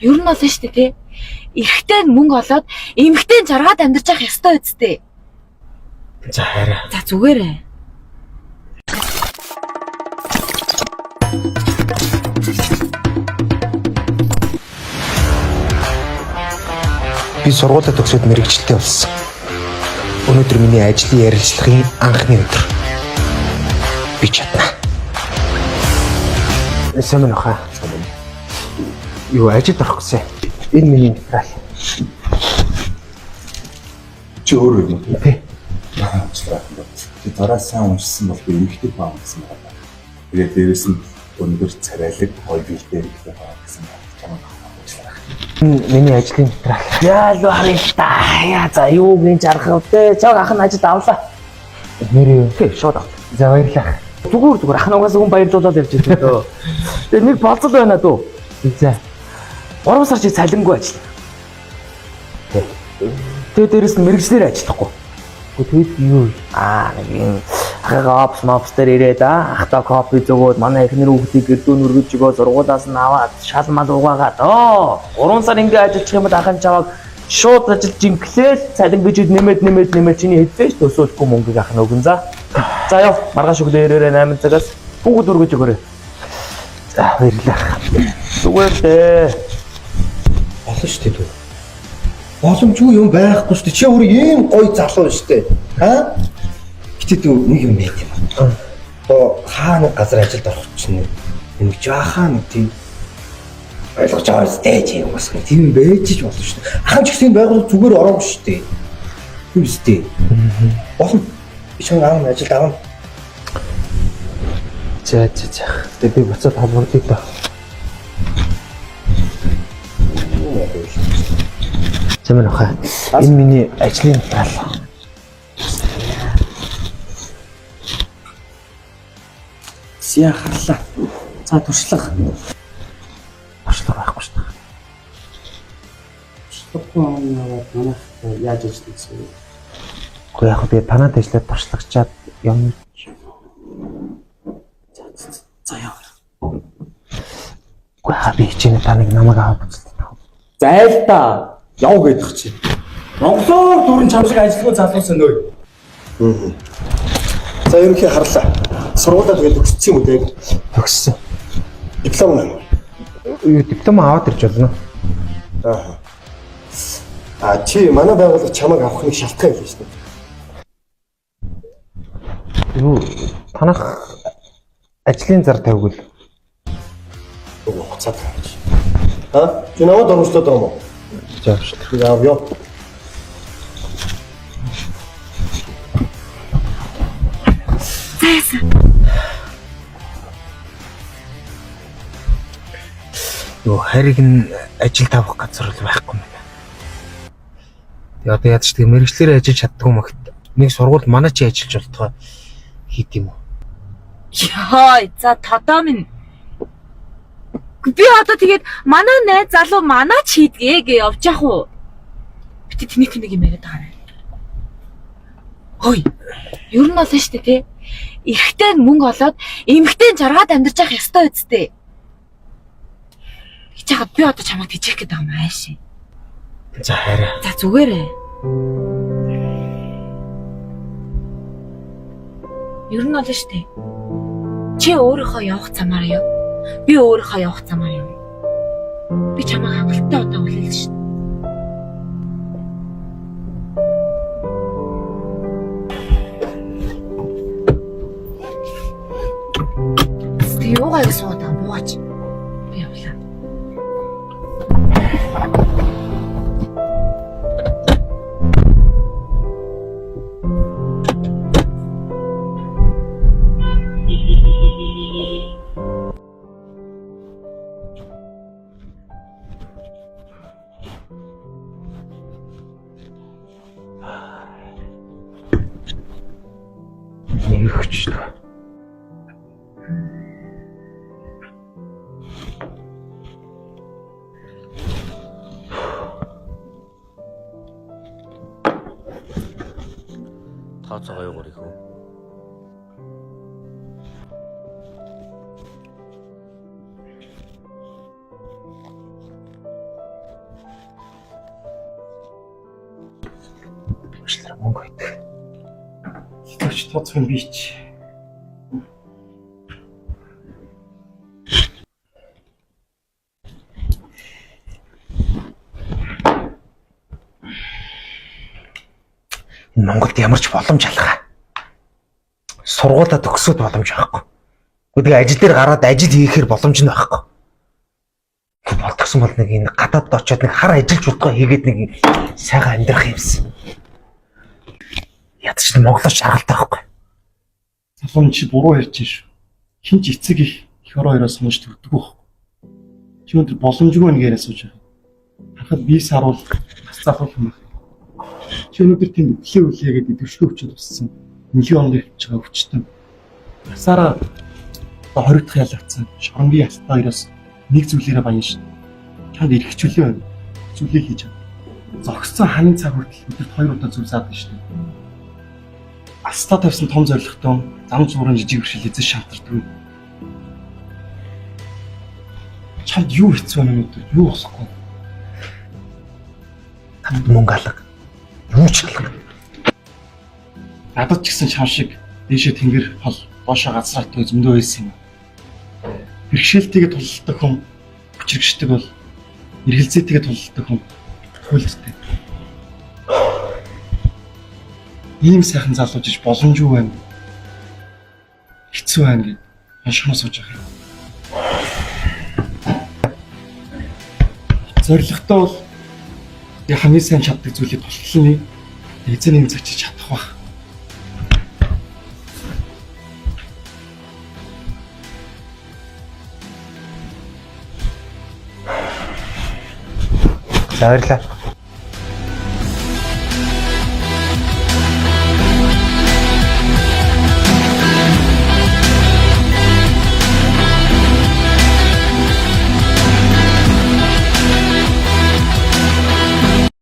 Ер нь бол шүү дээ тий. Эрэгтэй нь мөнгө олоод эмэгтэй нь жаргаад амьдарч явах ёстой үсттэй. За хайраа. За зүгээрээ. Би сургуулиа төгсөөд мэрэгчлээ болсон. Өнөөдөр миний ажлын ярилцлагын анхны өдөр. Би чадна. Сайн байна уу хаа? Юу ажилд орох гэсэн. Энэ миний материал. Чи өөрөө юм уу? Тий. Уучлаарай. Чи дараа сайн уншсан бол би эмэгтэй хүн гэсэн байна. Тэгээд дээрэс нь өндөр царайлаг гоё биетэй эмэгтэй хүн гэсэн байна. Чамайг уучлаарай. Энэ миний ажлын материал. Яа л харин та. Яа за юу гин жаргав те. Чог ах нь ажилд авлаа. Нэрээ. Тий, шууд авлаа. За баярлалаа. Зүгээр зүгээр ах нь угаасаа хүн баярлуулаад явж байсан дөө. Тэгээ нэг болцол байна дөө. За. 3 сар чи цалингүй ажиллана. Тий. Тэгээ дээрэс нь мэрэгчлэр ажиллахгүй. Тэгэд юу? Аа нэг юм ахыгаа опс мопс дээр ирээд ахтаа кофе зөөгөөд манай эхнэр хүүхдийг гэрдүүн өргөж өгөө сургуулаас нь аваад шал мал угаагаад 3 сар ингээ ажиллах юм бол ахын чаваг шууд ажиллаж инглээл цалин гэж нэмээд нэмээд нэмээд чиний хэзээ ч төсөөлөхгүй мөнгийг ах нь өгөн за. За яв маргааш өглөө ирээрээ 8 цагаас хүүхэд өргөж өгөөрэй. За баярлалаа. Зүгээр дээ. Олон шүү дээ дүү. Боломжгүй юм байхгүй шүү дээ. Чи өөр ийм гоё залуу шүү дээ. Аа? Гэтэ дүү нэг юм байт юм. Одоо хаа нэг газар ажилд орох чинь нэг жаахан нэг тийм ойлгож байгаа шүү дээ чи юм бас тийм байж ч болно шүү дээ. Ахын ч гэсэн энэ байгууллага зүгээр ороогүй шүү дээ. Тийм шүү дээ. Болно. Би чамайг аав ажилд авна. За за за. Тэгээ би буцаад холбогдъё доо. За мэн хаа. Энэ миний ажлын материал. Зя харлаа. За туршлага. Туршлага байхгүй шүү дээ. Туршлагагүй ам яваад манайх яаж ажиллах гэсэн юм. Гэхдээ яг би танад ажиллаад туршлагачаад юм За яа. үгүй хаа би хичээнэ та нэг намайг аваад буцалт. Зайл та яв гэдэг чи. Монголоор дүүрэн чам шиг ажилгүй залуусан нөө. За ерөнхий харлаа. Сургуулаа тэгээд төгссөн юм уу тэг? Төгссөн. Диплом байна. Юу диплом аваад ирж болно. Аа. А чи манай байгууллага чамайг авах нэг шалтгаан хэлсэн шүү дээ. Юу танах ажлын зар тавигвал Нөгөө хуцаад байгаа чи. Аа? Чи намайг дөрвөлтөд байгаа юм уу? за шүү дээ. Яав ёо. Юу хариг нь ажил тавих газар л байхгүй юм байна. Тэгээ одоо яаж ч тэгээ мэрэгчлэрээ ажиллаж чаддгүй мэгт нэг сургуульд манай чи ажиллаж болтгоо хийд юм уу? Йой, за тодоо минь. Би одоо тэгээд манай найз залуу манай ч хийдгээ гэж явж яах уу? Бити тэнийх нэг юм яриад байгаа юм. Хөөе. Ер нь бол шүү дээ тий. Эрэгтэй нь мөнгө олоод эмэгтэй нь жаргаад амьдарч явах ёстой үсттэй. Гэж яхад би одоо чамайг тэжээх гээд байгаа юм ааши. За хайраа. За зүгээрээ. Ер нь бол шүү дээ. Чи өөрийнхөө явах замаар яв. Би өөрийнхөө явах замаар явна. Би чамайг хангалттай удаа хүлээлж шин. Тэг юугаа их суугаад байгаа юм буугаач. Би явлаа. Нэг хүч шүү дээ. Тооцоогоо юугаар их үү? Уучлаарай мөнгө байдаг. Хэвч тооцох юм би чи. Энэ Монголд ямар ч боломж алга. Сургуулаа төгсөөд боломж байхгүй. Гэхдээ ажил дээр гараад ажил хийхээр боломж нь байхгүй. Болтгсон бол нэг энэ гадаадд очиод нэг хар ажиллаж удаа хийгээд нэг сайхан амьдрах юмсан. Ядч нь Монголоос шаргалтай байхгүй. Залуу чи буруу ярьж байна шүү. Хин ч эцэг их эх орон хоёроос сунж төрдөг байхгүй. Чи өндөр боломжгүй нэг яриа сууж байгаа. Харахад би саруул бас залуу юм байна. Чи өнөөдөр тэнд өглөө үлээгээд идэвхтэй өвчөд туссан. Нэлгийн онд ирж байгаа өвчтөн. Насаараа одоо 20 дахь ялагдсан. Шоронгийн ялтаа хоёроос нэг зүйлээрээ баян шин. Чамд эрх чөлөө байна. Зүйлээ хийж чад. Зогссон ханын цаг хүртэл өдөрт 2 удаа зүв заадаг шин. Алстаа тавьсан том зорилготой зам зуурын жижиг бэрхшээл эзэн шантардаг. Чамд юу хэцүү байна өнөөдөр? Юу болохгүй? Надад мөнгө алга. Юу ч алга. Надад ч гэсэн чам шиг дээшээ тэнгэр хол доошоо газраатай зөндөө байсан юм. Бэрхшээлтэйгээ тулалдах хүн хүчрэгшдэг бол эргэлзээтэйгээ тулалдах хүн хуйлддаг. Ийм сайхан залууж иж боломжгүй байна. Хэцүү байна гэд хоншгоно сууж байгаа юм. Зорилготой бол яг хамгийн сайн чаддаг зүйлийг тултлаа. Эзэн нэг цаг чи чадах бах. За баярлалаа.